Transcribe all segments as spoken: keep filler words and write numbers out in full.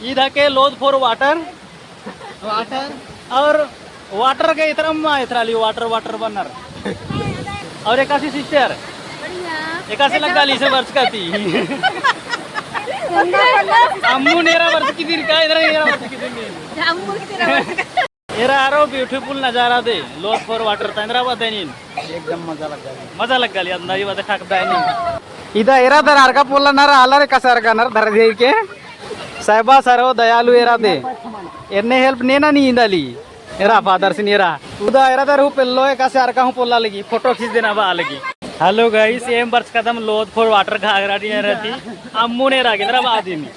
ईद हके लोध for water। Water। और water के इतरम मा एथरा ली water, water बन्नर। और एकासे sister? बढ़िया। एकासे लग्गा ली से बरचका ती। अम्मुन एरा बरचकी दिम का, इतरा एरा बरचकी दिम। अम्मुन एरा बरचका। एरा आरो beautiful नजारा दे, लोध for water ता एन्दरा बअदय नीन? एकदम मजा लग्गा ली। मजा लग्गा ली, अंदाजी बात ठाक दय नीन। इदा एरा दर अरगा पोल्लनर आलर एकासे अरगनर धरदे के। सायबा सरो दयालु एरा दे। एन्ने help नेना नी इन्दा ली। एरा father सिन एरा। उदा एरा दर हूँ पेल्लो एकासे अरगा हूँ पोल्ला लगी, photo खींच देना बआ लगी। Hello guys, एम बरचकदम लोध for water घाघरा डी रहती। अम्मुन एरा गे, एन्दरा बअदी नी?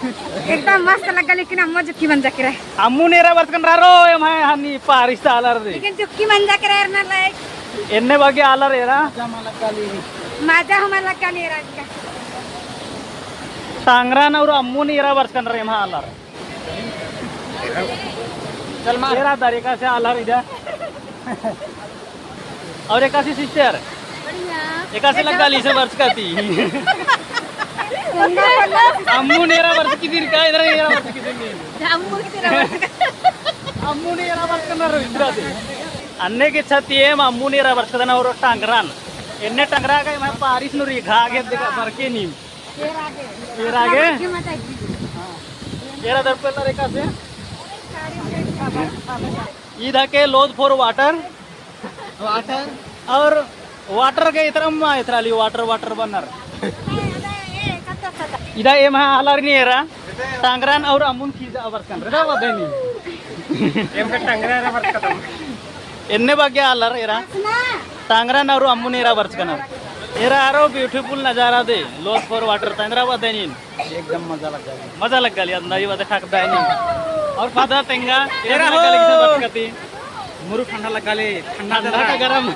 एकदम मस्त लग्गा, लेकिन अम्मु जुक्की मंजा केरा। अम्मुन एरा बरचकन रअरो, एम्है हनी पारिस ता आलर दे। लेकिन जुक्की मंजा केरा एरना लायक। एन्ने बग्गे आलर एरा। मजा हूँ मल लग्गा ली एरा का। टांगरान और अम्मुन एरा बरचकन रअर एम्है आलर। चल मार। एरा दर एकासे आलर इदा। और एकासे sister? बढ़िया। एकासे लग्गा ली से बरचका ती। अम्मुन एरा बरचकी दिम का, इतरा एरा बरचकी दिम। अम्मुन एरा बरचका। अम्मुन एरा बरचकनर इतरा दे। अन्ने गे छती एम अम्मुन एरा बरचकदन और टांगरान। एन्ने टांगरा का एम्है पारिस नू रई घाघ गे देखा बरके नीम। एरा गे? एरा दर पेल्लर एकासे। ईद हके लोध for water। Water। और water के इतरम मा एथरा ली water, water बन्नर। इदा एम्है आलर नी एरा, टांगरान और अम्मुन खींचा बरचकन। एरा बअदय नी? एम का टांगरा एरा बरचकदम। एन्ने बग्गे आलर एरा। टांगरान और अम्मुन एरा बरचकनर। एरा आरो beautiful नजारा दे, लोध for water ता एन्दरा बअदय नीन? एकदम मजा लग्गा ली। मजा लग्गा ली, अंदाजी बात ठाक दय नीन। और father तेंगा, एरा एन्ने लग्गा ली हो। किसन बरचका ती? मुरुख ठंडा लग्गा ली, ठंडा ठंडा का गरम।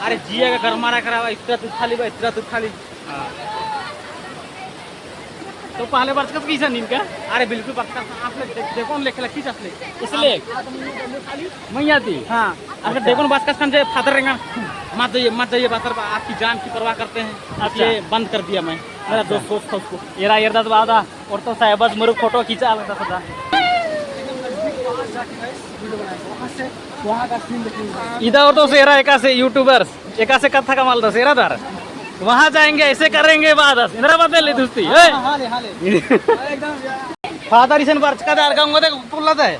अरे जिया का गरमारा करा, इतरा तुखा ली बा, इतरा तुखा ली। हाँ। तो पहले बरचकत किसन नीन का? अरे बिल्कुल बरचकत, आप लोग देख-, देखो न लेखे लगी असले। इसले? मइय्याँ ती? हाँ। अगर देखो न बरचकत कन जे father रेंगा, मत जाइए, मत जाइए, बस आपकी जान की परवाह करते हैं। अच्छा। इसलिए बंद कर दिया मैं। मेरा अच्छा। जो सोच था उसको। एरा एरदत बअदा, और तो सायबस मुरुख photo खींचा लगता था। इदा और तो से एरा एकासे YouTubers। एकासे कत्था कमआ लगदस एरा दर। वहाँ जाएंगे, ऐसे करेंगे बअदस। एन्दरा बअदय ली दोस्ती, ए? हाँ, हाँ ले, हाँ ले। एकदम। Father इसन बरचका दर का उंगा दे पुल्ला दे।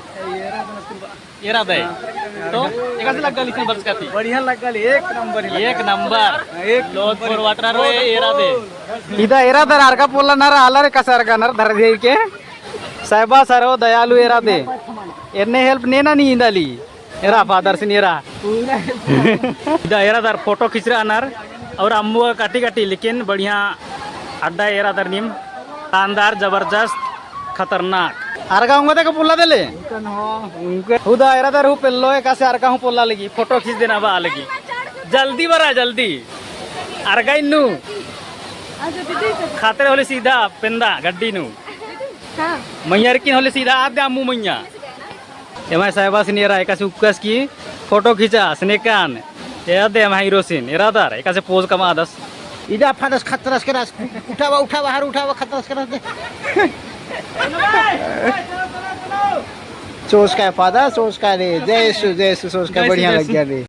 एरा दे। तो एकासे लग्गा ली इसन बरचका ती? बढ़िया लग्गा ली, एक नंबर ही लग्गा ली। एक नंबर। हाँ, एक नंबर। लोध for water रओ, एरा दे। इदा एरा दर अरगा पोल्लनर आलर एकासे अरगनर धरदे के। सायबा सरो दयालु एरा दे। एन्ने help नेना नी इन्दा ली। एरा father सिन एरा। पूरा। इदा एरा दर photo खिचरअनर और अम्मु काटी काटी लेकिन बढ़िया अड्डा एरा दर नीम शानदार, जबरदस्त, खतरनाक। अरगा उंगा दे का पुल्ला देले? उनका न हो। उनका। उदा एरा दर हूँ पेल्लो एकासे अरगा हूँ पोल्ला लगी, photo खींच देना बआ लगी। जल्दी बरआ, जल्दी। अरगा इन्नु। अच्छा, दीदी, तो खतरे होले सीधा पेंदा गड्डी नू। हाँ। मइय्याँ अरकिन होले सीधा आद अम्मु मइय्याँ। एम्है सायबा सिन एरा एकासे उक्कस की photo खींचा, स्नेकान। एरा दे एम्है हीरो सिन, एरा दर, एकासे pose कमआदस। इदा फादस खतरस केरस, उठावा, उठावा, हर उठावा, खतरस केरस दे। सोच का है फादर, सोच का रे, जय यीशु, जय यीशु, सोच का, जय श्री, बढ़िया जय लग श्री। गया रे।